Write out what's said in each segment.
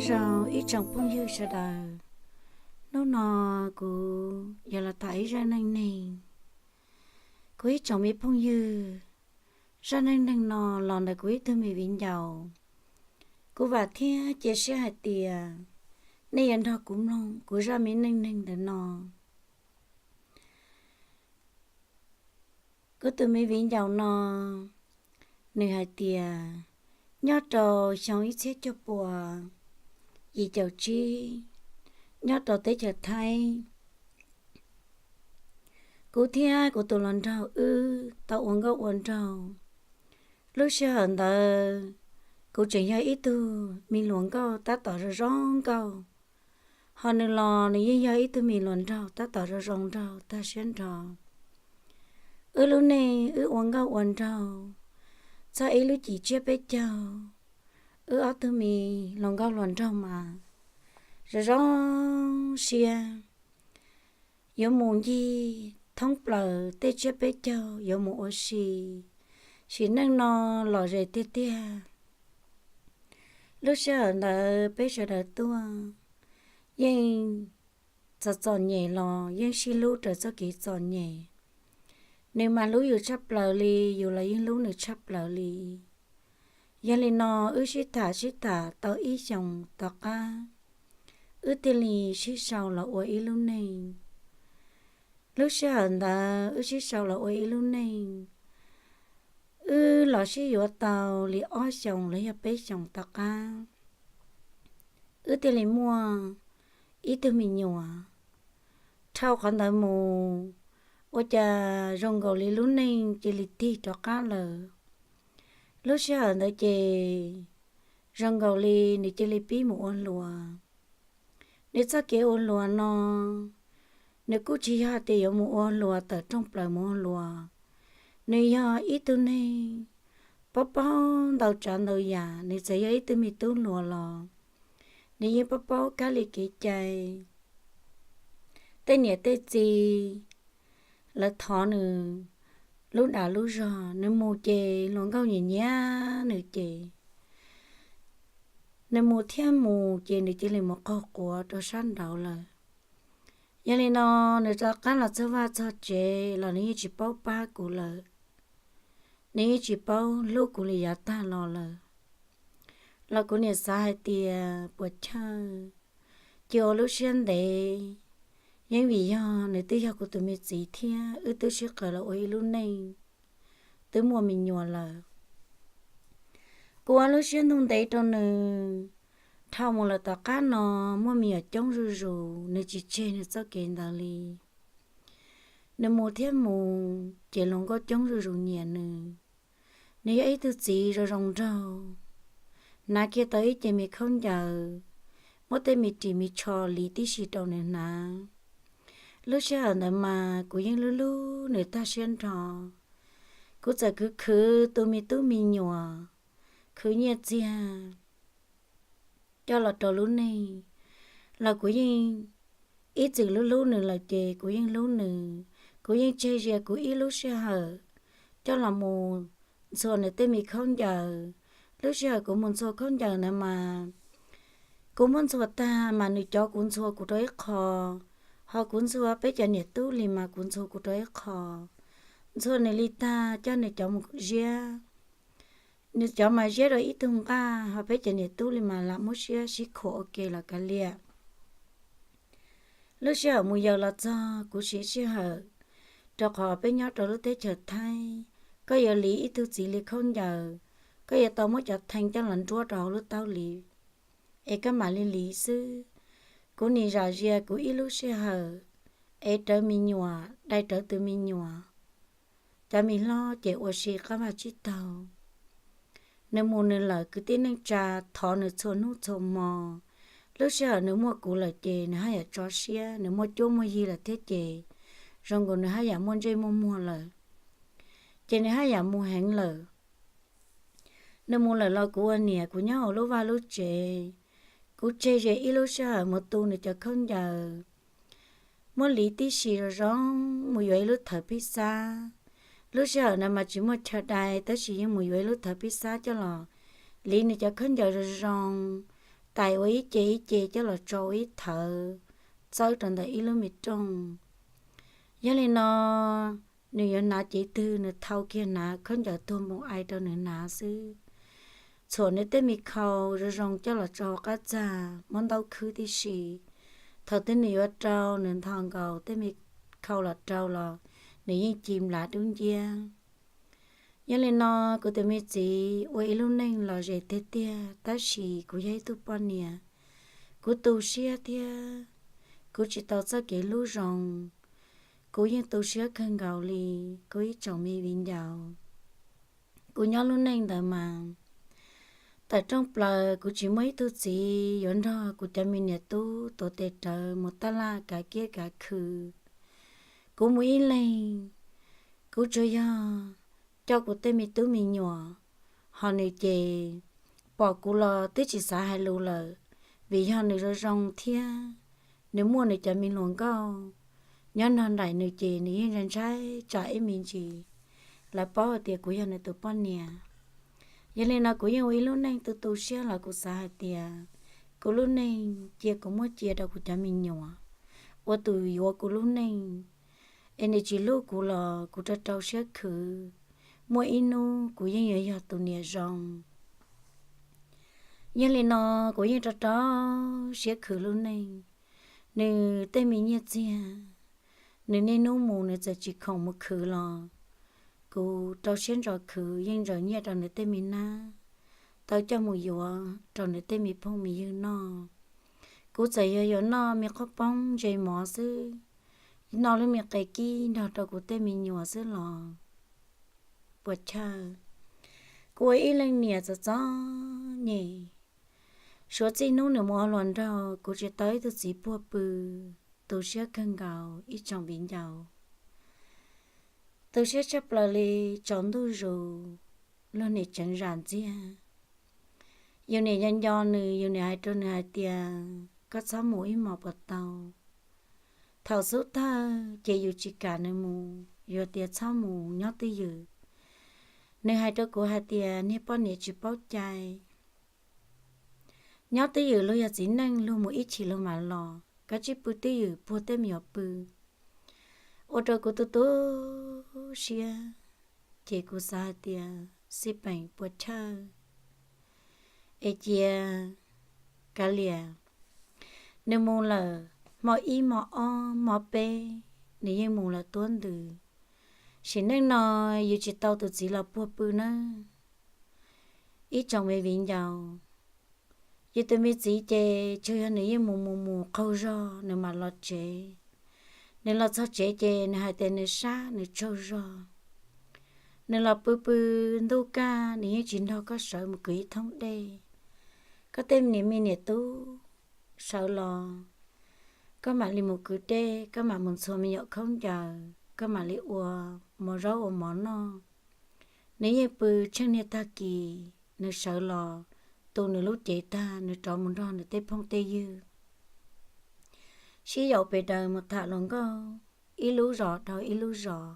Rau ib tsoom phooj ywg sawv daws, hnub no kuv yuav los tham ib zaj neej neeg. Kuv ib tsoom me phooj ywg, zaj neej neeg no los ntawm kuv ib tug me viv ncaus. Kuv vam thiab cia siab hais tias nej yuav nrog kuv mloog kuv zaj me neej neeg ntawm no. Kuv tus me viv ncaus no, nws hais tias nyob rau xyoo ib txhiab cuaj pua yim caum tsib, nyob rau teb chaws Thaib, kuv thiab kuv tus hluas nraug wb tau ua nkauj ua nraug. Lub sij hawm ntawd kuv tseem yog ib tug me hluas nkauj tab tom zoo zoo nkauj, ho nws los nws yeej yog ib tug me hluas nraug tab tom zoo zoo nraug tag siab nrho. Wb lub neej wb ua nkauj ua nraug txog ib lub cim tsiab peb caug, wb ob tug me hluas nkauj hluas nraug mas zoo zoo siab, yuav mus ncig thoob plaws tej tsiab peb caug yuav mus ua si, sim neej no lom zem tiag tiag. Lub sij hawm ntawd peb sawv daws tuaj yeej txom txom nyem los yeej sib hlub raws txoj kev txom nyem. Nws mas hlub yus tshaj plaws li, yus los yeej hlub nws tshaj plaws li. Yog li no wb sib tham sib tham tau ib xyoos tom qab, wb thiaj li sib sau los ua ib lub neej. Lub sij hawm ntawd wb sib sau los ua ib lub neej, wb los sib yuav tau li ob xyoos los yog peb xyoos tom qab, wb thiaj li muaj ib tug me nyuam. Dhau qhov ntawd mus, ua cas zoo nkaus li lub neej cia li tig rov qab lawm. Lub sij hawm ntawd ces zoo nkaus li nws cia li pib mus ua hluas. Nws txoj kev ua hluas no, nws kuj tsis yog tias yuav mus ua hluas tawm rooj plaws mus ua hluas. Nws yog ib tug neeg paub paub ntau tsav ntau yam, nws txawm yog ib tug me tub hluas los nws yeej paub paub kab li kev cai. Tej niam tej txiv lawv thov nws lub dag lub zog, nws mus ces hluas nkauj nyiam nyiam nws ces nws mus thiab mus ces nws cia li mus qaug quav rau sab nraud lawm. Yog li no, nws rov qab los txog vaj txog tsev los nws yeej tsis paub pab kuv lawm, nws yeej tsis paub hlub kuv li yav tag los lawm. Los kuv niam xav hais tias puas chawj, cia ua lub siab ntev, yeej vim yog nws twb yog kuv tus me txiv thiab wb twb sib qawm los ua ib lub neej, twb muaj me nyuam lawm. Kuv ua lub siab ntuj ntev rau nws, dhau mus lawm tom qab no muaj me nyuam coob zuj zus, nws tsis tseg nws txoj kev ntawd li. Nws mus thiab mus ces hluas nkauj coob zuj zus nyiam nws. Nws yog ib tug txiv zoo zoo nraug, hnav kiag tau ib ce me khaub ncaws, muab tej me ris me tsho li tib si rau nws hnav. Lub sij hawm ntawd mas kuv yeej hlub hlub nws tag siab nrho. Kuv txawm khwv khwv tu me tub me nyuam, khwv nyiaj txiag coj los rau lub neej los kuv yeej ib txwm hlub hlub nws lawm ces kuv yeej hlub nws. Kuv yeej tseg zias kuv ib lub sij hawm coj los mus ntxhua nws tej me khaub ncaws. Lub sij hawm kuv mus ntxhua khaub ncaws ntawd mas kuv muab ntxhua tag mas nws cov kuv ntxhua kuv rau ib qho, ho kuv ntxhua peb cov niam tub li mas kuv ntxhua kuv rau ib qho. Ntxhua nws li tag coj nws cov mus ziab, nws cov mas ziab rau ib tug nqaj, ho peb cov niam tub li mas lam muab siab sib khuam ua ke los kav liam. Lub sij hawm mus yawm los txog kuv siv sij hawm, rau qhov peb nyob rau lub teb chaws Thaib, koj yuav liv ib tug txiv li khaub ncaws, koj yuav tau muab cov thee coj los nruab rau hauv lub taub liv, es koj mam li liv xwb. Kuv nim zam zias kuv ib lub sij hawm, es rawv me nyuam, dai rawv tus me nyuam, cov me hlob ces ua si qab vaj tsib taug. Nws mus nws lawm, kwv tij neej tsa thov nws txhua hnub txhua hmo. Lub sij hawm nws muaj kuv lawm ces nws haj yam tso siab, nws muaj cuab muaj yig lawm thiab ces zoo nkaus nws haj yam muaj ntsej muaj muag lawm, ces nws haj yam mus heev lawm. Nws mus lawm los kuv ua niam kuv nyob hauv lub vaj lub tsev, kuv tseg ze ib lub sij hawm mus tu nws cov khaub ncaws, muab liv tib si zoo zoo, mus yuav ib lub thawv phij xab. Lub sij hawm ntawd mas tsis muaj chaw dai tab sis yeej mus yuav ib lub thawv phij xab coj los liv nws cov khaub ncaws zoo zoo, tais ua ib ce ib ce coj los tso ua ib thawv txawb rau ntawm ib lub me rooj. Yog li no, nws yuav hnav cev twg nws thau kiag hnav khaub ncaws tuag npoo ai rau nws hnav xwb. Txhuam nws tej me khau zoo zoo coj los tso hauv qab txag muab ntaub khwb tib si. Thaum twg nws yuav rau nws nto nkaus tej me khau los rau los nws yeej ci nplav dub nciab. Yog li no, kuv tus me txiv ua ib lub neej los zem tiag tiag, tab sis kuv yog ib tug poj niam, kuv tu siab thiab kuv tsis tau txoj kev hlub zoo. Kuv yeej tu siab kawg nkaus li, kuv ib tsoom me viv ncaus. Kuv nyob lub neej ntawd mas tawm rooj plaws kuv tsis muaj ib tug txiv yuav nrog kuv cov me niam tub tuav tes rawv mus taj laj kav kiab kav khw. Kuv mus ib leeg, kuv tsuas yog coj kuv tej me tub me nyuam, ho nws ces pom kuv los twb tsis xav hais lus lawm, vim yog nws zoo zoo thiab nws muaj nws cov me hluas nkauj nyob nrog nraim nws ces nws yeej ntshai ntshai tsam ib me ntsis lawv paub hais tias kuv yog nws tus poj niam. Yog li no kuv yeej ua ib lub neej tu tu siab los kuv xav hais tias kuv lub neej cia kuv muab cia rau kuv cov me nyuam ua tus yuav kuv lub neej, es nws tsis hlub kuv los kuv rau rau siab khwv, muaj ib hnub kuv yeej yuav yog tus niam zoo. Yog li no, kuv yeej rau rau siab khwv lub neej. Nws tej me nyiaj txiag, nws niaj hnub mus nws txawm tsis khoom mus khwv los kuv rau siab ntso khwv yeej ntsaws nyiaj rau nws tej me nab, tau coj mus yuav rau nws tej me phooj me ywg noj. Kuv txawm yog yuav noj me qhob poob ntse mov xwb, noj lub me qe kib nrog rau kuv tej me nyuam xwb los puas chawj. Kuv ua ib leej niam txom txom nyem, suav txij hnub nws mus ua hluas nraug kuv tsis tau ib tug txiv puag pw, tu siab kawg nkaus ib tsoom viv ncaus. Tu siab tshaj plaws li, tsaus ntuj zus, luag niam tseev zam ntxiag. Yus niam nco nco nws, yus niam hais rau nws hais tias koj txhob mus ib hmos puas tau. Thaum xub thawj ces yus tsis kam nws mus, yus tias txhob mus nyob twj ywm. Nws hais rau kuv hais tias niag poj niam tsis paub cai, nyob twj ywm luag yog txiv neej luag mus ib chim luag mam los, koj tsis pw twj ywm puag tej me nyuam pw. Ua rau kuv tu tu siab, ces kuv xav hais tias xij peem puas chawj es cia kav liam. Nws mus lawm hmo ib hmo ob hmo peb, nws yeej mus lawm tuab ntws. Sim neej no yus tsis tau tus txiv los puag pw nawb ib tsoom me viv ncaus. Yus tus me txiv ces tsuas yog nws yeej mus mus mus qaug zog nws mam los tsev. Nws los txog tsev ces nws hais tias nws sab nws tsaug zog. Nws los pw pw ntuj kaj nws yeej tsis nrog koj sawv mus kwv ib thoob dej. Koj tej niam me niam tub sawv los, koj mam li mus kwv dej, koj mam mus ntxhua me nyuam khaub ncaws, koj mam li ua mov zaub ua mov noj. Nws yeej pw tsheej niag tag kis, nws sawv los tu nws lub cev tag nws rov mus nrog nws tej phooj tej ywg sib yaum pes daws mus tham hluas nkauj ib lub zos dhau ib lub zos.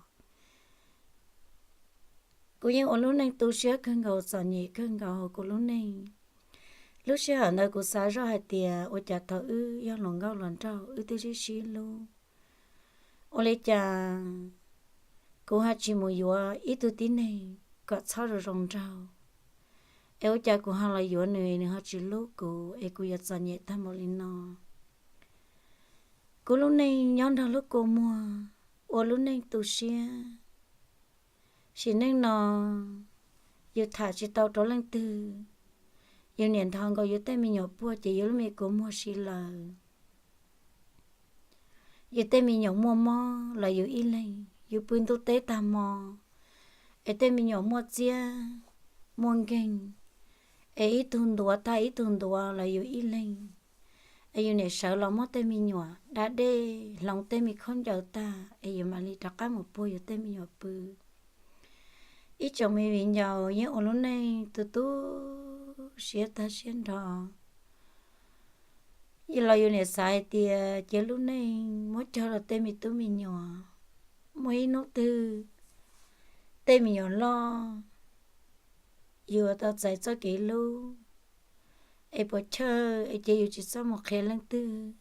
Kuv yeej ua lub neej tu siab kawg nkaus txom nyem kawg nkaus hauv kuv lub neej. Lub sij hawm ntawd kuv xav zoj hais tias ua cas thaum wb yog hluas nkauj hluas nraug wb twb sib sib hlub. Ua li cas kuv ho tsis mus yuav ib tug tib neeg kom txhob zoo zoo nraug, es ua cas kuv ho los yuav nws es nws ho tsis hlub kuv es kuv yuav txom nyem tag npaum li no. Kuv lub neej nyob nrog lub kua muag, ua lub neej tu siab. Sim neej no yus tham tsis tau rau leej twg, yus niam nthos nkaus yus tej me nyuam puag ces yus lub me kua muag si lawm. Yus tej me nyuam muaj mob los yus ib leeg, yus pw ntuj teb tag hmo, es tej me nyuam muaj txiab muaj nkeeg, es ib tug ntuav tag ib tug ntuav los yus ib leeg, es yus niam sawv los muab tej me nyuam da dej hloov tej me khaub ncaws tag es yus mam li rov qab mus puag yus tej me nyuam pw. Ib tsoom me viv ncaus yeej ua lub neej tu tu siab tag siab nrho. Los yus niam xav hais tias cia lub neej muab cog rau tej me tub me nyuam, muaj ib hnub twg tej me nyuam loj, yus tau txais txoj kev hlub, es puas chawj es ces yus tsis txhob mus qhia leej twg.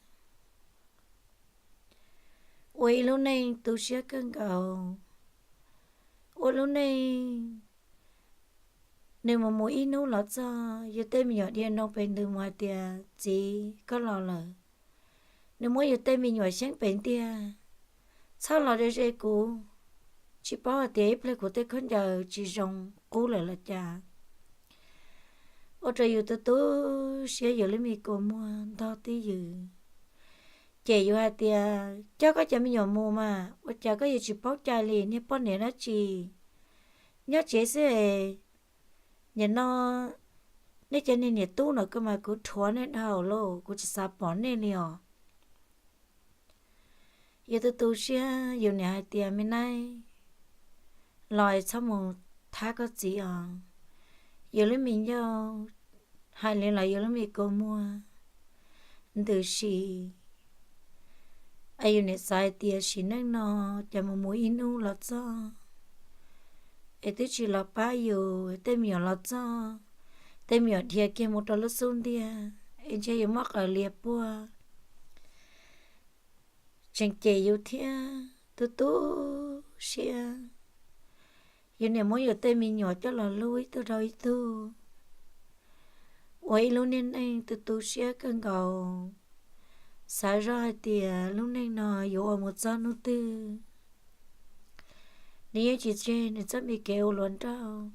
Ua ib lub neej tu siab kawg nkaus, ua lub neej nws mus mus ib hnub los txog, yus tej me nyuam dhia nroo pes ntws mus hais tias, Txiv, koj los lawm. Nws muab yus tej me nyuam xyeeb pes ntiag, txhob los ze ze kuv, tsis paub hais tias ib pliag kuv tej khaub ncaws tsis zoo qub lawm los cas. Ua rau yus tu tu siab, yus lub me kua muag ntog twj ywm. Ces yus hais tias, Coj koj cov me nyuam mus mas, ua cas koj yuav tsis paub cai li, niag poj niam dab tsi? Nyob tsev xwb es. Nim no nej cov niag niam tub no koj mas kuv rhuav nej dhau lawm, kuv tsis xav pom nej li os. Yus tu tu siab, yus niam hais tias, Me Naib, los es txhob mus thab koj txiv os. Yus lub me ncauj hais li los yus lub me kua muag ntws si. Es yus niam xav hais tias sim neej no ces mus mus ib hnub los txog, es twb tsis los pab yus, tej me nyuam los txog, tej me nyuam dhia kiag mus rau lub xub ntiag, es ntshe yus muab qawv lias puag. Tseem cem yus thiab, tu tu siab. Yus niam muab yus tej me nyuam coj los hlub ib tug rau ib tug, ua ib lub niag neej tu tu siab kawg nkaus. Xav zoj hais tias lub neej no yuav ua mus txog hnub twg. Nws yeej tsis tseg nws txoj me kev ua hluas nraug.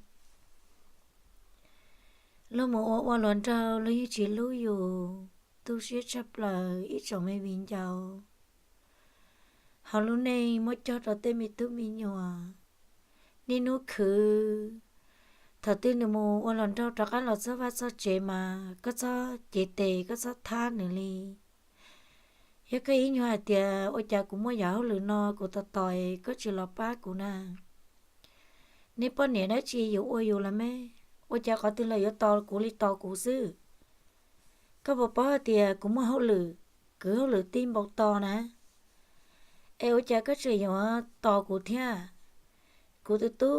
Luag mus ua ua hluas nraug, luag yeej tsis hlub yus, tu siab tshaj plaws ib tsoom me viv ncaus. Hauv lub neej muab cog rau tej me tub me nyuam, niaj hnub khwv. Thaum twg nws mus ua hluas nraug rov qab los txog vaj txog tsev mas koj txhob cev tes, koj txhob thab nws li. Yog koj ib nyuag hais tias, Ua cas kuv muaj yam hauj lwm no kuv tos tos es koj tsis los pab kuv na? Niag poj niam dab tsi yuav ua yus los me? Ua cas qhov twg los yuav tos kuv li tos kuv xwb? Koj puas paub hais tias kuv muaj hauj lwm, kwv hauj lwm tij npau taws na? Es ua cas koj tseem yuav tos kuv thiab? Kuv tu tu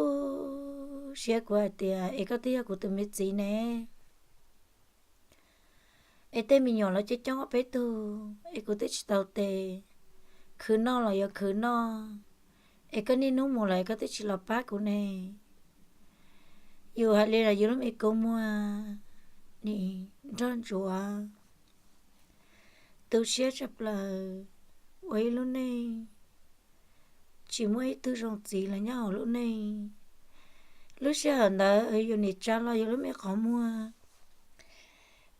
siab, kuv hais tias, Es koj twb yog kuv tus me txiv ne, es tej me nyuam los coob coob ob peb tug, es kuv twb tsis tau tes. Khwv noj los yuav khwv noj, es koj niaj hnub mus lawm koj twb tsis los pab kuv ne. Yus hais li los yus lub me kua muag nim nrog ntsuav. Tu siab tshaj plaws, ua ib lub neej tsis muaj ib tug zoo txiv los nyob hauv lub neej. Lub sij hawm ntawd yus nim tsa los yus lub me qhov muag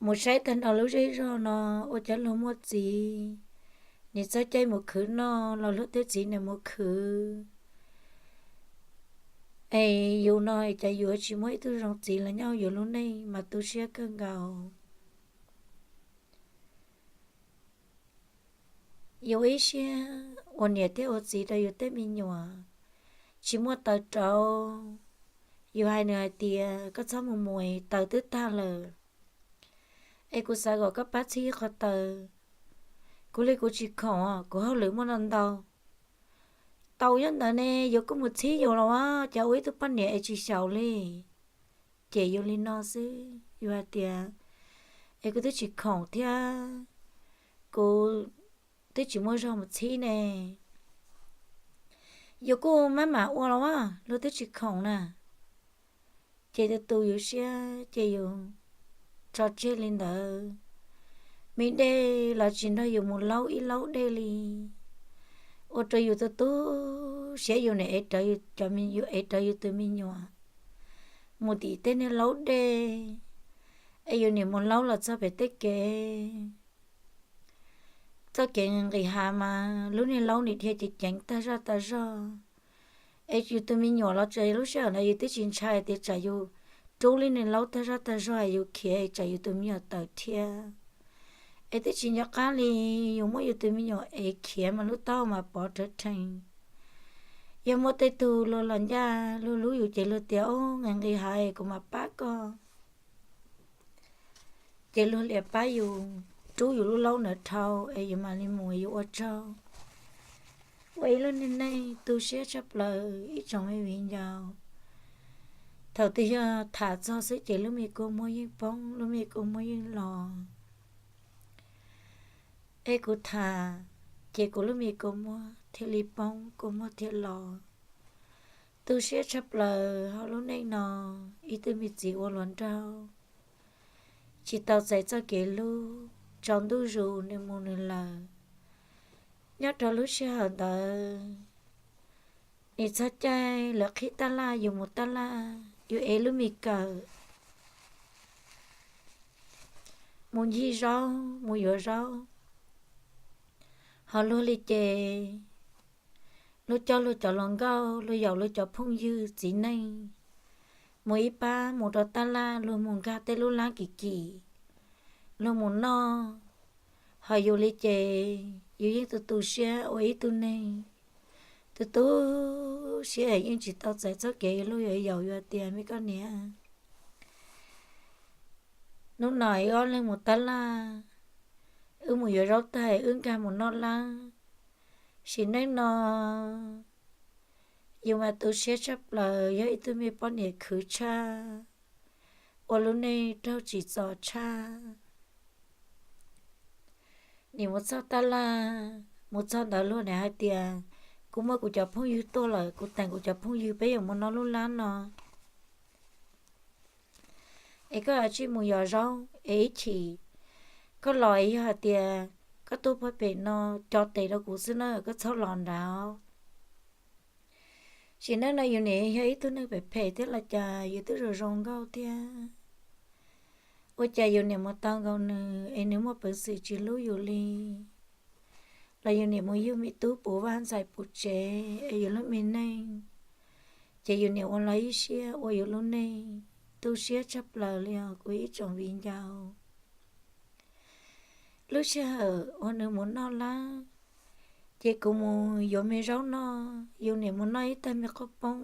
mus saib tag nrho lub zej zog no, ua cas luag muaj txiv, nim txog caij mus khwv noj los luag tej txiv nim mus khwv. Es yus no cas yus tsis muaj ib tug zoo txiv los nyob yus lub neej mas tu siab kawg nkaus. Yus ib siab ua niam thiab ua txiv rau yus tej me nyuam, tsis muaj taws rauv. Yus hais nws hais tias, Koj txhob mus mus, taws twb tag lawm. Es kuv xav kom koj pab txhib qhov taws. Kuv li kuv tsis khoom, kuv hauj lwm muaj ntau ntau. Tau nyob ntawd ne, yuav kuj mus txhib yus los cas ua ib tug poj niam es tsis xyaum li. Ces yus li no xwb, yus hais tias, Es kuv twb tsis khoom thiab, kuv twb tsis muaj zog mus txhib ne. Yus kuj maj mam ua los, luag twb tsis khoom na. Ces tu tu yus siab ces yus tso tseg li ntawd. Me dej los tsis nrog yus mus laub ib laub dej li, ua rau yus tu tu siab. Yus nim ev rawv yus cov, yus ev rawv yus tus me nyuam mus tim tej niag laub dej, es yus nim mus laub los txog pem tej kev, txoj kev nqis hav mas lub niag laub nim dhia ceev ceev tag zaj tag zog. Es yus tus me nyuam los txog lub sij hawm ntawd yus twb tsis ntshai tias tsam yus rub lub niag laub tag zaj tag zog yus khiav tsam yus tus me nyuam tawm thiab. Es twb tsis nco qab li, yus muab yus tus me nyuam ev khiav mas lub taub hau mas pov rhawv rhees. Yog muaj tej tug luag los ncaj luag hlub yus ces luag tias, Ob, nqis nqis hav es kuv mam pab koj. Ces luag liam pab yus, rub yus lub laub ntawd dhau es yus mam li mus yus ua tsaug. Ua ib lub niag neej tu siab tshaj plaws ib tsoom me viv ncaus. Thaum twg yog tham txog xwb ces lub me kua muag yeej poob, lub me kua muag yeej los. Es kuv tham, ces kuv lub me kua muag thiaj li poob, kua muag thiaj los. Tu siab tshaj plaws hauv lub neej no, ib tug me txiv ua hluas nraug, tsis tau txais txoj kev hlub, tsaus ntuj zus nws mus nws lawm. Nyob rau lub sij hawm ntawd, nim txog caij lawv qhib tab laj, yus mus tab laj, yus ev lub me kawm mus ncig zaub, mus yuav zaub. Ho luag li ces luag coj luag cov hluas nkauj, luag yaum luag cov phooj ywg txiv neej mus ib pab mus rau tab laj, luag mus nkag tej lub lab kim kim, luag mus noj. Ho yus li ces yus yeej tu tu siab ua ib tug neeg, tu tu siab yeej tsis tau txais txoj kev luag yuav yaum, yuav tias me koj niam, hnub no wb ob leeg mus tab laj, wb mus yuav zaub tag wb nkag mus noj lab. Sim neej no yus mas tu siab tshaj plaws, yog ib tug me poj niam khwv tshaj, ua lub neej raug tsim txom tshaj. Nim mus txog tab laj, mus txog ntawd luag nim hais tias, kuv muaj kuv cov phooj ywg tuaj lawm, kuv teem kuv cov phooj ywg peb yuav mus noj lub lab no. Es koj yuav tsij mus yos zaub es ib chim koj los, yog hais tias koj tuaj pem no, co tes rau kuv xwb na, koj txhob los nrad. Sim neej no yus nim yog ib tug neeg phem phem thiab los cas yus twb zoo zoo nkauj thiab. Ua cas yus nim mus tau nkaus nws es nws muaj peev xwm tsis hlub yus li, los yus nim mus yug me tub puv vaj ntxhais puv tsev es yus lub me neej, ces yus nim ua los ib siab ua yus lub neej, tu siab tshaj plaws li os kuv ib tsoom viv ncaus. Lub sij hawm uas nws mus noj lab, ces kuv mus yuav me zaub noj, yus nim mus noj ib tag me qhob poob.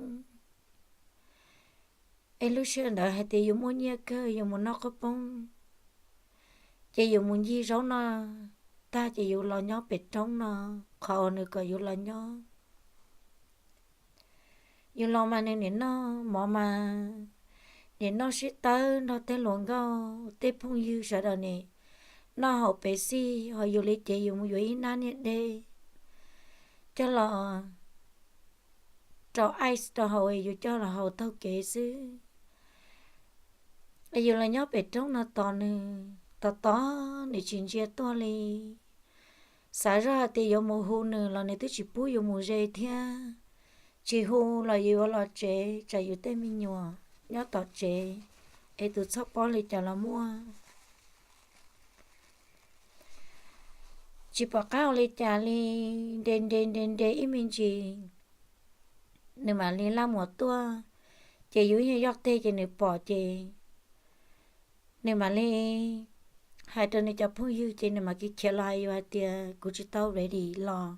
Es lub sij hawm ntawd hais tias yus muaj nyiaj kawg yus mus noj qhob poob, ces yus mus ncig zaub noj tag ces yus los nyob pem roob no, qhov uas nws kom yus los nyob. Yus los mas nws nim noj mov mas nim noj sib tawb nrog tej hluas nkauj tej phooj ywg sawv daws nim noj haus Pepsi, ho yus li ces yus mus yuav ib nab niag dej coj los rau ice rau haus, yus coj los haus taug kev xwb. Yus los nyob pem roob no tos nws, tos tos nws tsis ntsia tuaj li. Xav zoj hais tias yuav mus hu nws los nws twb tsis pub yus mus ze thiab. Tsis hu los yus yuav los tsev, tsam yus tej me nyuam nyob tom tsev es tus txhoj pob li cas los muaj. Tsis pom qab ua li cas li, nres nres nres nres ib me ntsis, nws mam li laj muas tuaj. Ces yus yog yoj teg ces nws pom ces nws mam li hais rau nws cov phooj ywg ces nws mam khiav khiav los hais yus hais tias, kuv tsis tau ready los,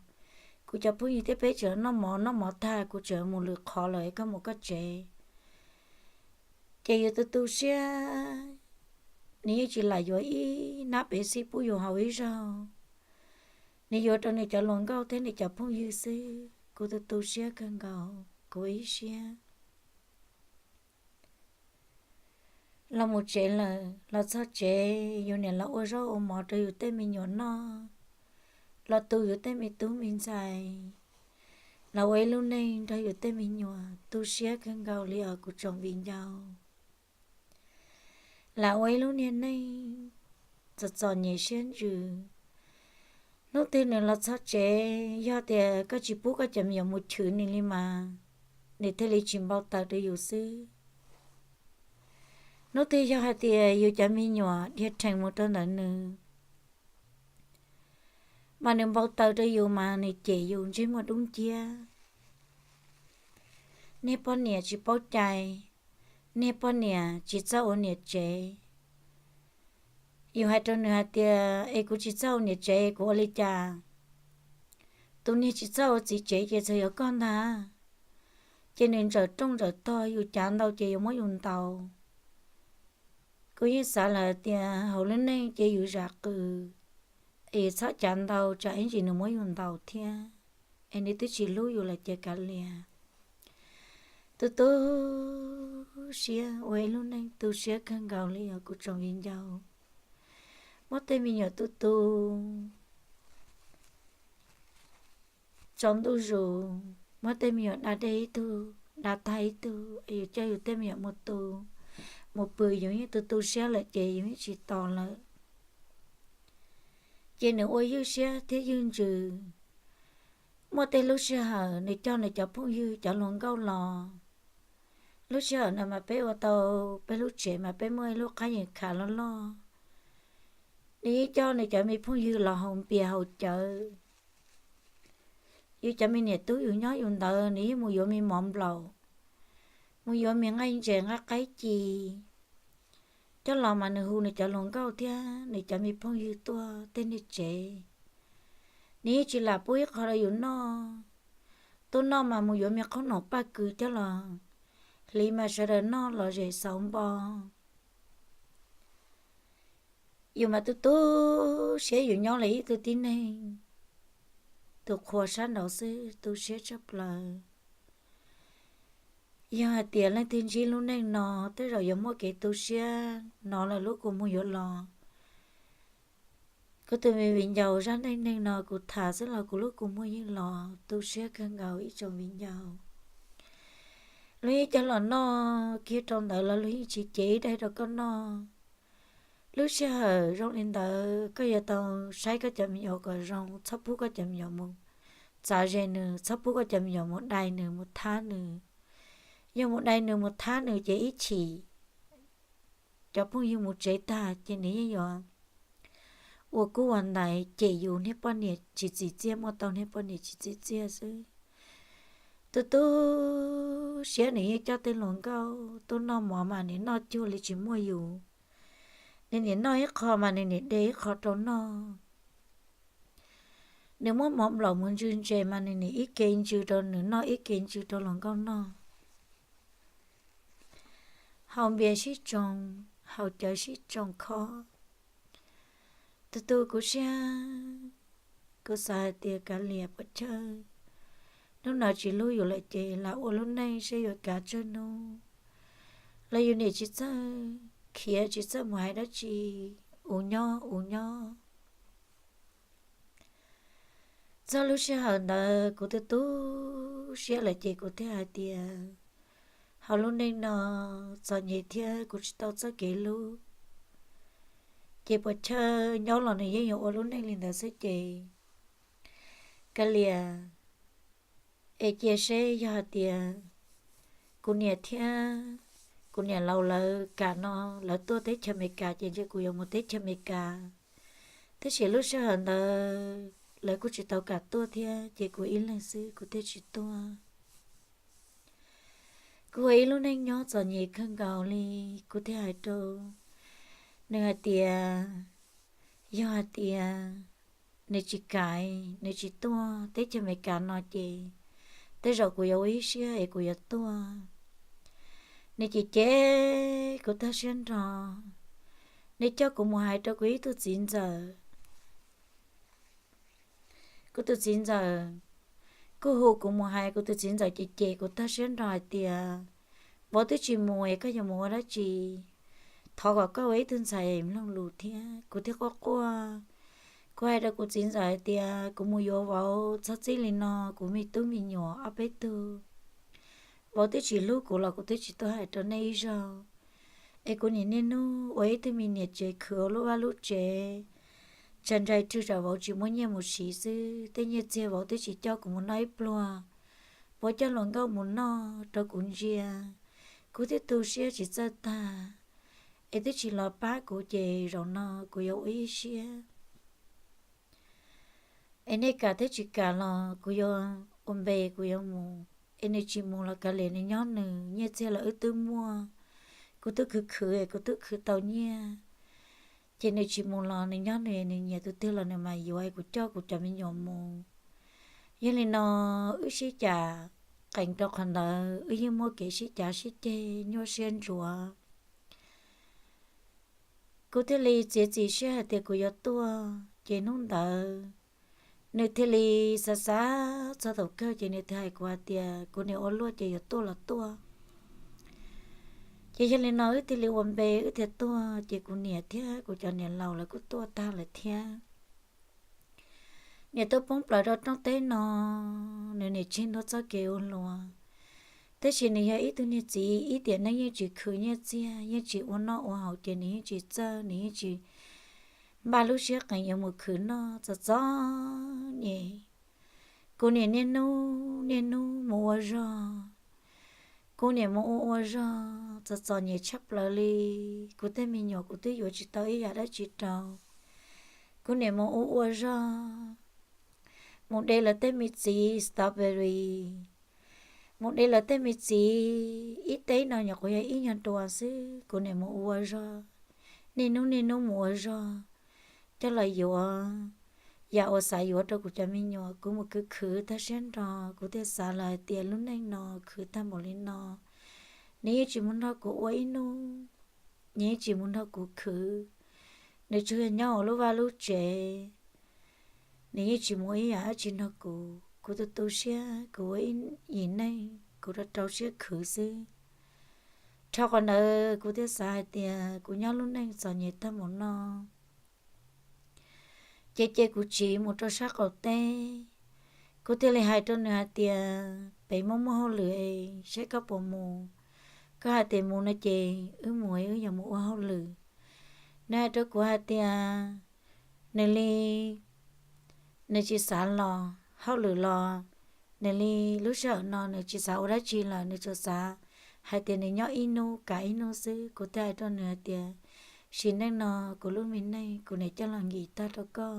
kuv cov phooj ywg thiab peb tseem noj mov, noj mov tag kuv tseem mus lwm qhov lawm, koj mus koj tsev. Ces yus tu tu siab, nws yeej tsis lam yuav ib nab Pepsi pub yus haus ib zaug. Nws yuav rau nws cov hluas nkauj thiab nws cov phooj ywg xwb. Kuv tu tu siab kawg nkaus, kuv ib siab. Los mus tsev lawm, los txog tsev yus niam los ua zaub ua mov rau yus tej me nyuam noj, los tu yus tej me tub me ntxhais, los ua ib lub neej nrog yus tej me nyuam, tu siab kawg nkaus li os kuv tsoom viv ncaus. Lam ua ib lub niag neej txom txom nyem siab ntsws. Hnub twg nws los txog tsev, yog tias koj tsis pub koj cov me nyuam mus chwv nws li mas, nws thiaj li tsis npau taws rau yus xwb. Hnub twg yog hais tias yus cov me nyuam dhia rhees mus rau ntawm nws, mas nws npau taws rau yus mas nws cem yus ntsej muag dub nciab. Niag poj niam tsis paub cai, niag poj niam tsis txawj ua niam tsev. Yus hais rau nws hais tias, es kuv tsis txawj ua niam tsev kuv ua li cas? Tus niag tsis txawj ua txiv tsev ces txawm yog koj ntag. Ces nws ntsawm rooj ntsawm tog, yus cav ntau ces yus muab yus ntaus. Kuv yeej xav lawm tias hauv lub neej ces yus zam qws, es yus txhob cav ntau tsam ib ntsis nws muab yus ntaus thiab, es nws twb tsis hlub yus lawm ces kav liam. Tu tu siab ua ib lub neej tu siab kawg nkaus li os kuv tsoom viv ncaus. Muab tej me nyuam tu tu tsaus ntuj zus, muab tej me nyuam da dej ib tug, da tag ib tug, yus coj yus tej me nyuam mus tu, mus pw, yus yeej tu tu siab lawm ces yus yeej tsis tos lawm. Ces nws ua ywj siab thiab ywj ntsws. Muaj tej lub sij hawm nws coj nws cov phooj ywg cov hluas nkauj los. Lub sij hawm no mas peb ua tau, peb lub tsev mas peb muaj ib lub qab yees khav loj loj. Nws yeej coj nws cov me phooj ywg los haus npias haus cawv. Yus cov me niam tub yus nyob yus ntawd nws yeej mus yuav me mov nplaum, mus yuav me nqaij ntses nqaij qaib ci coj los mas nws hu nws cov hluas nkauj thiab nws cov me phooj ywg tuaj tej niag tsev. Nws yeej tsis lam pub ib qho rau yus noj. Tuaj noj mas mus yuav me qhob noom paj kws coj los hliv mas sawv daws noj los zem xauv npo. Yus mas tu tu siab yus nyob li ib tug tib neeg tus qhua sab nraud xwb, tu siab tshaj plaws. Yog hais tias leej twg ntsib lub neej no tej zaum yuav muaj kev tu siab hnov lawm lub kua muag yuav los. Kuv tus me viv ncaus, zaj neej neeg no kuv tham xwb los kuv lub kua muag yeej los tu siab kawg nkaus ib tsoom viv ncaus. Luag yeej coj los noj kiag rau ntawd los luag yeej tsis cev ib daig rau koj noj. Lub sij hawm zoo li ntawd koj yuav tau saib koj cov me nyuam kom zoo, txhob pub koj cov me nyuam mus txav ze nws, txhob pub koj cov me nyuam mus dai nws mus thab nws. Yog mus dai nws mus thab nws ces ib chim cov phooj ywg mus tsev tag ces nws yeej yuav ua kub ua ntaiv cem yus niag poj niam tsis txim txiaj, muaj tau niag poj niam tsis txim txiaj xwb. Tu tu siab nws yeej coj tej hluas nkauj tuaj noj mov mas nws noj cuag li tsis muaj yus. Nws niam noj ib qho mas nws niam de ib qho rau noj. Nws muab mov nplaum mus ntsw ntses mas nws niam ib ke ntsw rau nws noj ib ke ntsw rau hluas nkauj noj. Haus npias sib tsoo, haus cawv sib tsoo khob. Tus tu kuv siab, kuv xav hais tias kav liam puas chawj, hnub no tsis hlub yus lawm ces lam ua lub neej seb yuav kav tsawg hnub, los yus niam tsis txawj khiav tsis txawj mus hais dab tsi, ua nyob ua nyob. Txog lub sij hawm ntawd kuv tu tu siab lawm ces kuv thiaj hais tias, hauv lub neej no txom nyem thiab kuv tsis tau txoj kev hlub, ces puas chawj nyob los nws yeej yuav ua lub neej li ntawd xwb ces kav liam. Es cia seb yog hais tias kuv niam thiab kuv niam laus lawv kam no lawv tuaj teb chaws Amelikas ces ntshe kuv yuav mus teb chaws Amelikas. Tab sis lub sij hawm ntawd lawv kuj tsis tau kam tuaj thiab ces kuv ib leeg xwb kuv thiaj tsis tuaj. Kuv ua ib lub neej nyob txom nyem kawg nkaus li, kuv thiaj hais rau nws hais tias, yog hais tias nws tsis kam, nws tsis tuaj teb chaws Amelikas no ces tej zaum kuv yuav ua ib siab es kuv yuav tuaj. Nws cem cem kuv tag siab nrho, nws coj kuv mus hais rau kuv ib tug txiv ntxawm. Kuv tus txiv ntxawm kuj hu kuv mus hais, kuv tus txiv ntxawm cem cem kuv tag siab nrho hais tias, vauv twb tsis mus es koj yuav mus ua dab tsi? Thov kom koj ua ib tug ntxhais mloog lus thiab. Kuv thiaj quaj quaj, kuv hais rau kuv txiv ntxawm hais tias kuv mus yuav vauv txog txij li no kuv me tub me nyuam ob peb tug, vauv twb tsis hlub kuv los kuv twb tsis tuaj hais rau nej ib zaug. Es kuv nim niaj hnub ua ib tug me niam tsev khwv ua lub vaj lub tsev, tsa nrai rwg tsam vauv tsis muaj nyiaj mus siv xwb, tej nyiaj txiag vauv twb tsis coj kuv mus noj ib pluag, vauv coj hluas nkauj mus noj rau kuv ntsia, kuv thiaj tu siab tsis txawj tag. Es twb tsis los pab kuv ces zaum no kuv yuav ua ib siab. Es nej kam thiab tsis kam los kuv yuav ua npe kuv yuav mus. Es nws tsis mus los kav liam nws nyob nws, nyiaj txiag los wb twb muaj, kuv twb khwv khwv es kuv twb khwv tau nyiaj. Ces nws tsis mus los nws nyob nws, nws nyiam tus twg los nws mam yuav, kuv coj kuv cov me nyuam mus. Yog li no wb sib cav qees rau qhov ntawd wb yeej muaj kev sib cav sib ceg nyuaj siab ntsuav. Kuv thiaj li txiav txim siab hais tias kuv yuav tuaj. Ces hnub ntawd nws thiaj li xav xav txog thaum kawg ces nws thiaj hais kuv hais tias kuv niam ua luaj ces yuav tuaj los tuaj. Ces yog li no wb thiaj li ua npe wb thiaj tuaj, ces kuv niam thiab kuv cov niam laus lawv kuj tuaj tag lawm thiab. Niam tuaj poob plaws rau rooj teb no, nws niam tseg ntua txoj kev ua hluas, tab sis nws yog ib tug niag txiv ib tiam neej yeej tsis khwv nyiaj txiag, yeej tsis ua noj ua haus, ces nws yeej tsis txawj, nws yeej tsis npaj lub siab qees yuav mus khwv noj txom txom nyem. Kuv niam niaj hnub niaj hnub mus ua zog, kuv niam mus ua ua zog txom txom nyem tshaj plaws li. Kuv tej me nyuam kuv twb yuav tsis tau ib yam dab tsi rau. Kuv niam mus ua ua zog, mus de lawv tej me txiv strawberry, mus de lawv tej me txiv ib teb no nyuam qhuav yog ib nyuag nruas xwb, kuv niam mus ua ua zog, niaj hnub niaj hnub mus ua zog coj los yuav yam uas xav yuav rau kuv cov me nyuam. Kuv mus khwv khwv tag siab nrho, kuv thiaj xav lawm hais tias lub neej no khwv tag npaum li no, nws yeej tsis mus nrog kuv ua ib hnub, nws yeej tsis mus nrog kuv khwv, nws tsuas yog nyob hauv lub vaj lub tsev, nws yeej tsis mus ib yam dab tsi nrog kuv. Kuv tu tu siab, kuv ua ib yim neej kuv rau rau siab khwv xwb. Dhau qhov ntawd kuv thiaj xav hais tias kuv nyob lub neej txom nyem tag npaum no, ces cia kuv tsiv mus rau sab qaum teb. Kuv thiaj li hais rau nws hais tias pem muaj muaj hauj lwm es saib koj puas mus. Koj hais tias mus no ces wb mus, wb yuav mus ua hauj lwm. Nws hais rau kuv hais tias nws li, nws tsis xav los hauj lwm los, nws li lub sij hawm no nws tsis xav ua dab tsi lawm, nws tsuas xav hais tias nws nyob ib hnub kav ib hnub xwb. Kuv thiaj hais rau nws hais tias sim neej no kuv lub me neej kuv niam coj los nkim tag rau koj,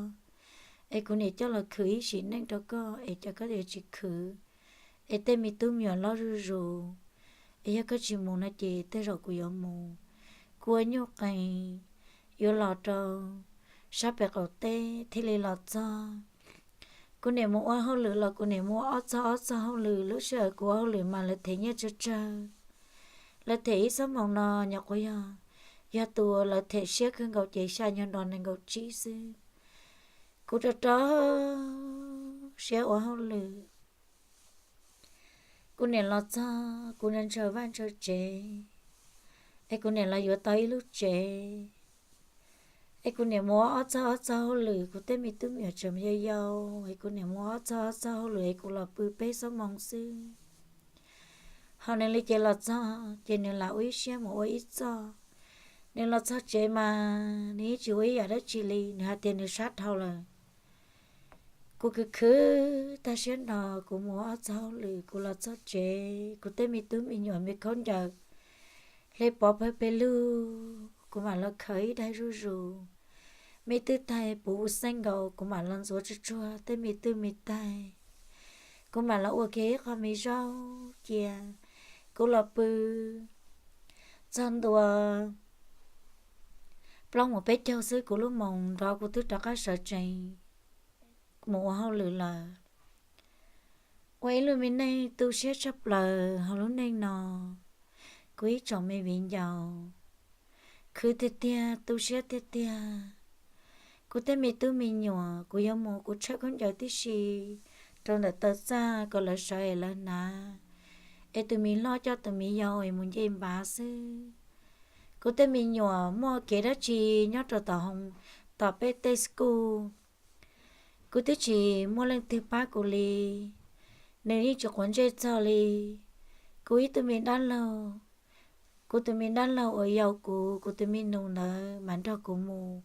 es kuv niam coj los khwv ib sim neej rau koj es cas koj yuav tsis khwv, es tej me tub me nyuam loj zuj zus, es yog koj tsis mus no ces tej zaum kuv yuav mus. Kuv ua nyuj qees yuav los rau sab pem qaum teb thiaj li los txog. Kuv niam mus ua hauj lwm los kuv niam mus ua ob txog ob txog hauj lwm. Lub sij hawm kuv ua hauj lwm mas lawv them nyiaj tsawg tsawg, lawv them ib xuab moos no nyuam qhuav yog, yog tus lawv them siab kawg nkaus ces xya nyuag dos nees nkaum tsib xwb. Kuv rau rau siab ua hauj lwm, kuv niam los txog kuv ntshaw vaj ntshaw tsev, es kuv niam los yuav tau ib lub tsev, es kuv niam mus ob txog ob txog hauj lwm, kuv tej me tub me nyuam tseem yau yau, es kuv niam mus ob txog ob txog hauj lwm es kuv los pw peb xuab moos xwb. Ho nws li ces los txog ces nws lam ua ib siab mus ua ib txoj. Nws los txog tsev mas nws yeej tsis ua ib yam dab tsi li, nws hais tias nws sab dhau lawm. Kuv khwv khwv tag siab nrho, kuv mus ob txog hauj lwm, kuv los txog tsev, kuv tej me tub me nyuam me khaub ncaws hle pov pawg pes lug, kuv mam los khaws ib daig zuj zus. Me twj taig puv xeeb nkaus, kuv mam los ntxuav tsuag tsuag tej me twj me taig, kuv mam los ua kiag ib qho me zaub cia. Kuv los pw txog ntua plaub moos peb caug xwb, kuv lub moos nrov kuv twb rov qab sawv tsees mus ua hauj lwm lawm. Ua ib lub me neej tu siab tshaj plaws hauv lub neej no. Kuv ib tsoom me viv ncaus, khwv tiag tiag, tu siab tiag tiag. Kuv tej me tub me nyuam, kuv yuav mus kuv tshawb khaub ncaws tib si rau ntawm taw txaj kom lawv sawv es lawv hnav, es tus me hlob coj tus me yau es mus nce npav xwb. Kuv tej me nyuam muaj kev dab tsi nyob rau tom hoo, tom peb tej school, kuv twb tsis muaj leej twg pab kuv li. Nws yeej tsis quav ntsej txog li. Kuv ib tug me dab laug, kuv tus me dab laug uas yau kuv, kuv tus me nus ntawd mas nrog kuv mus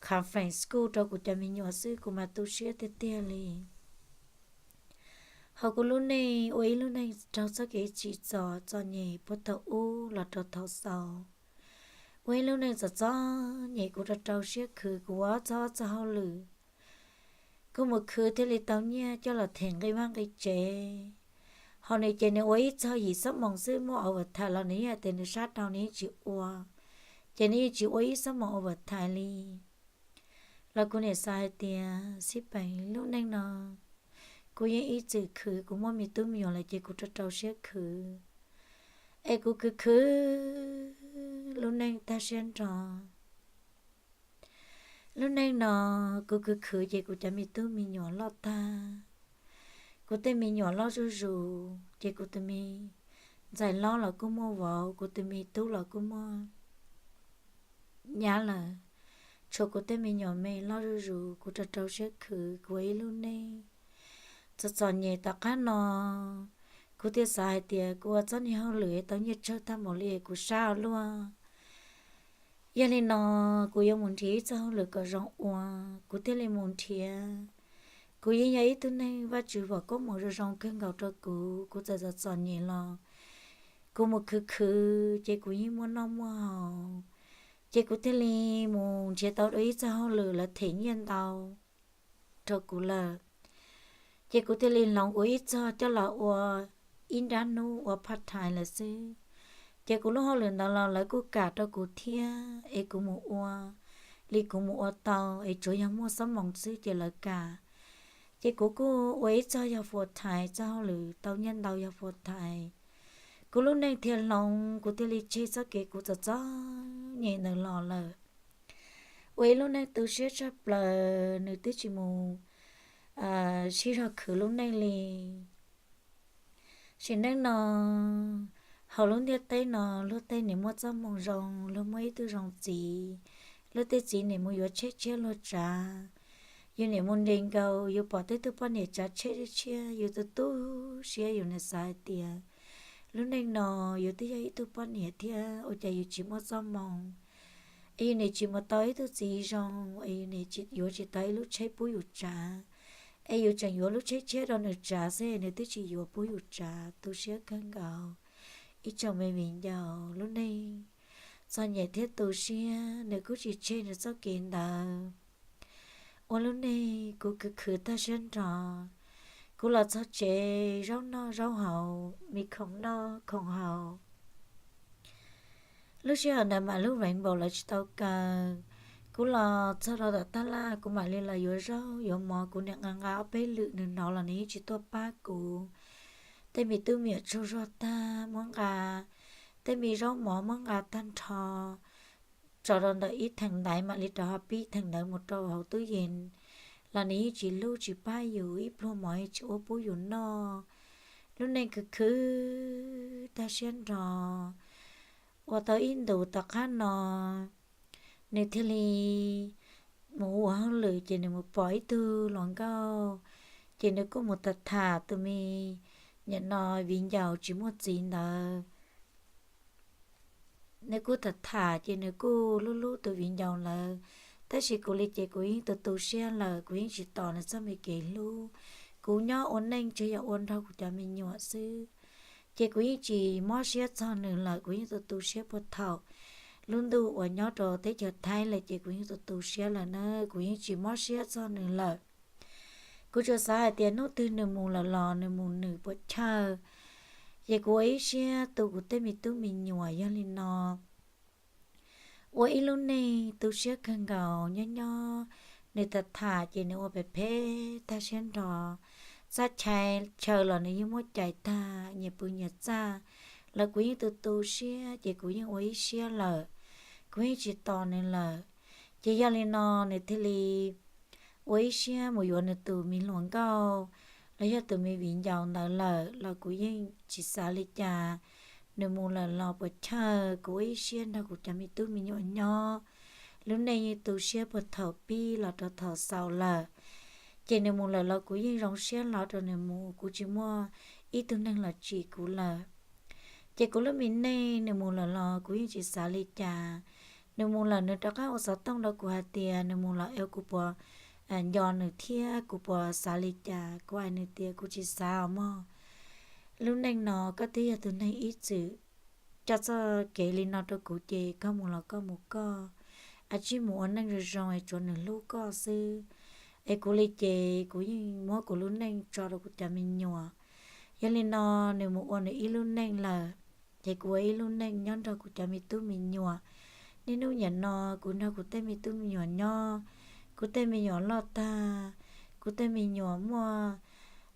conference school rau kuv cov me nyuam xwb, kuv mas tu siab tiag tiag li. Hauv kuv lub neej ua ib lub neej raug txoj kev tsim txom txom nyem puag thaum ub los rau thaum xaus. Ua ib lub neej txom txom nyem, kuv rau rau siab khwv, kuv ua ob txog ob txog hauj lwm. Kuv mus khwv thiaj li tau nyiaj coj los them nqi vaj nqi tsev. Ho nws ces nws ua ib txog yim xuab moos xwb, muaj overtime los nws yeej hais tias nws sab dhau nws yeej tsis ua, ces nws yeej tsis ua ib xuab moos overtime li. Los kuv niam xav hais tias xij peem lub neej no kuv yeej ib txwm khwv, kuv muaj me tub me nyuam lawm ces kuv rau rau siab khwv, es kuv khwv khwv lub neej tag siab nrho. Lub neej no kuv khwv khwv ces kuv cov me tub me nyuam loj tag, kuv tej me nyuam loj zuj zus ces kuv tus me ntxhais hlob los kuj muaj vauv, kuv tus me tub los kuj muaj nyab lawm, tshuav kuv tej me nyuam me loj zuj zus, kuv rau rau siab khwv kuv ua ib lub neej txom txom nyem tom qab no. Kuv thiaj xav hais tias kuv ua txoj niag hauj lwm tau nyiaj tsawg tag npaum li kuv sab ua luaj. Yog li no, kuv yuav mus nrhiav ib txoj hauj lwm kom zoo ua, kuv thiaj li mus nrhiav. Kuv yeej yog ib tug neeg Vajtswv foom koob hmoov zoo zoo kawg nkaus rau kuv, kuv txawm txom txom nyem los kuv mus khwv khwv ces kuv yeej muaj noj muaj haus. Ces kuv thiaj li mus nrhiav tau dua ib txoj hauj lwm lawv them nyiaj ntau rau kuv lawm. Ces kuv thiaj li hloov kuv ib txoj coj los ua ib nrab hnub ua part time lawm xwb. Ces kuv lub hauj lwm ntawd los lawv kuj kam rau kuv thiab es kuv mus ua li kuv mus ua tau es tsuas yog muaj xob moos xwb ces lawv kam. Ces kuv kuj ua ib txoj yog full time, txoj hauj lwm tau nyiaj ntau yog full time. Kuv lub neej thiaj hloov, kuv thiaj li tseg txoj kev kuv txom txom nyem ntawd los lawm. Ua ib lub neej tu siab tshaj plaws, nws twb tsis mus sib zog khwv lub neej li. Sim neej no, hauv lub ntiaj teb no, luag tej niam muaj txoj hmoo zoo, luag muaj ib tug zoo txiv, luag tej txiv niam mus yuav tsheb tshiab luag tsav. Yus niam mus nres nkaus, yus pom tej tug poj niam tsav tsheb tshiab, yus tu tu siab, yus niam xav hais tias lub neej no yus twb yog ib tug poj niam thiab ua cas yus tsis muaj txoj hmoo, es yus niam tsis mus tau ib tug txiv zoo, es yus niam yuav tsis tau ib lub tsheb pub yus tsav, es yus tseem yuav lub tsheb tshiab rau nws tsav xwb nws twb tsis yuav pub yus tsav, tu siab kawg nkaus. Ib tsoom me viv ncaus, lub neej txom nyem thiab tu siab nws kuj tsis tseg nws txoj kev ntawd. Ua lub neej kuv khwv khwv tag siab nrho, kuv los txog tsev zaub noj zaub haus, me khoom noj khoom haus. Lub sij hawm ntawd mam lub veev npaum lawv tsis tau kaw, kuv los txog rau tom taj laj kuv mam li los yuav zaub yuav mov, kuv niam nqa nqa ob peb lwm nws hnov los nws yeej tsis tuaj pab kuv. Tej me tub me nyuam tsaug zog tag muab nqa, tej me zaub mov muab nqa tag nrho tso rau ntawm ib theem ntaiv mam li rov ho pib theem ntawd mus rau hauv tub yees los nws yeej tsis hlub tsis pab yus, ib pluag mov yeej tsis ua pub yus noj. Lub neej khwv khwv tag siab nrho. Ua tau ib ntus tom qab no nws thiaj li mus ua hauj lwm ces nws mus pom ib tug hluas nkauj, ces nws kuj mus tham tham tus me nyuam no viv ncaus tsis muaj txiv ntawd. Nws kuj tham tham ces nws kuj hlub hlub tus viv ncaus ntawd, tab sis kuv li ces kuv yeej tu tu siab lawm, kuv yeej tsis tos nws txoj me kev hlub. Kuv nyob ua neej tsuas yog ua nrog kuv cov me nyuam xwb, ces kuv yeej tsis mob siab txog nws lawm, kuv yeej tu tu siab puag thaum lub ntuj uas nyob rau teb chaws Thaib lawm ces kuv yeej tu tu siab lawm na, kuv yeej tsis mob siab txog nws lawm. Kuv tsuas xav hais tias hnub twg nws mus lawm los nws mus nws puas chawj, ces kuv ua ib siab tu kuv tej me tub me nyuam. Yog li no ua ib lub neej tu siab kawg nkaus, nyob nyob nws tham tham ces nws ua phem phem tag siab nrho. Txaj chaw los nws yeej muab cais tag, nyias pw nyias txaj los kuv yeej tu tu siab ces kuv yeej ua ib siab lawm, kuv yeej tsis tos nws lawm. Ces yog li no nws thiaj li ua ib siab mus yuav nws tus me hluas nkauj los yog tus me viv ncaus ntawd lawm los kuv yeej tsis xav li cas. Nws mus lawm los puas chawj, kuv ua ib siab nrog kuv cov me tub me nyuam nyob. Lub neej yeej tu siab puag thaum pib los rau thaum xaus lawm. Ces nws mus lawm los kuv yeej zoo siab hlo rau nws mus, kuv tsis muaj ib tug neeg los tsim kuv lawm. Ces kuv lub me neej nws mus lawm los kuv yeej tsis xav li cas. Nws mus lawm nws rov qab ua xov tooj rau kuv hais tias nws mus los es kuv puas nco nws thiab kuv puas xav li cas. Kuv hais nws tias kuv tsis xav os mog. Lub neej no koj twb yog tus neeg ib txwm coj txoj kev li no rau kuv ces koj mus los koj mus koj, a tsij mus ua neej zoo zoo es tsuav nws hlub koj xwb. Es kuv li ces kuv yeej muab kuv lub neej tso rau kuv cov me nyuam. Yog li no nws mus ua nws ib lub neej lawm, ces kuv ua ib lub neej nyob nrog kuv cov me tub me nyuam. Niaj hnub niam no kuv nrog kuv tej me tub me nyuam nyob, kuv tej me nyuam loj tag, kuv tej me nyuam muaj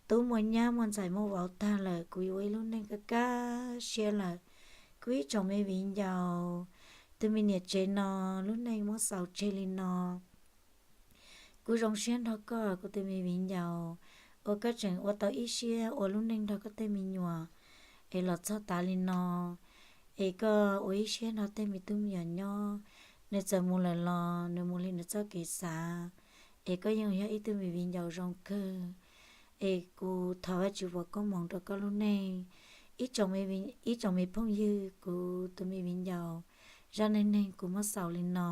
tub muaj nyab muaj ntxhais muaj vauv tag lawm, kuv yuav ua ib lub neej kaj kaj siab lawm. Kuv ib tsoom me viv ncaus, tus me niam tsev no lub neej muab xaus tseg li no. Kuv zoo siab nrog koj kuv tus me viv ncaus uas koj tseem ua tau ib siab ua lub neej nrog koj tej me nyuam. es los txog tav li no, es koj ua ib siab nrog tej me tub me nyuam nyob, nws txawm mus lawm los nws mus li nws txoj kev xav, es koj yeej yog ib tug me viv ncaus zoo kawg. Es kuv thov Vajtswv foom koob hmoov rau koj lub neej. Ib tsoom me phooj ywg, kuv tus me viv ncaus, zaj neej neeg kuv muab xaus li no.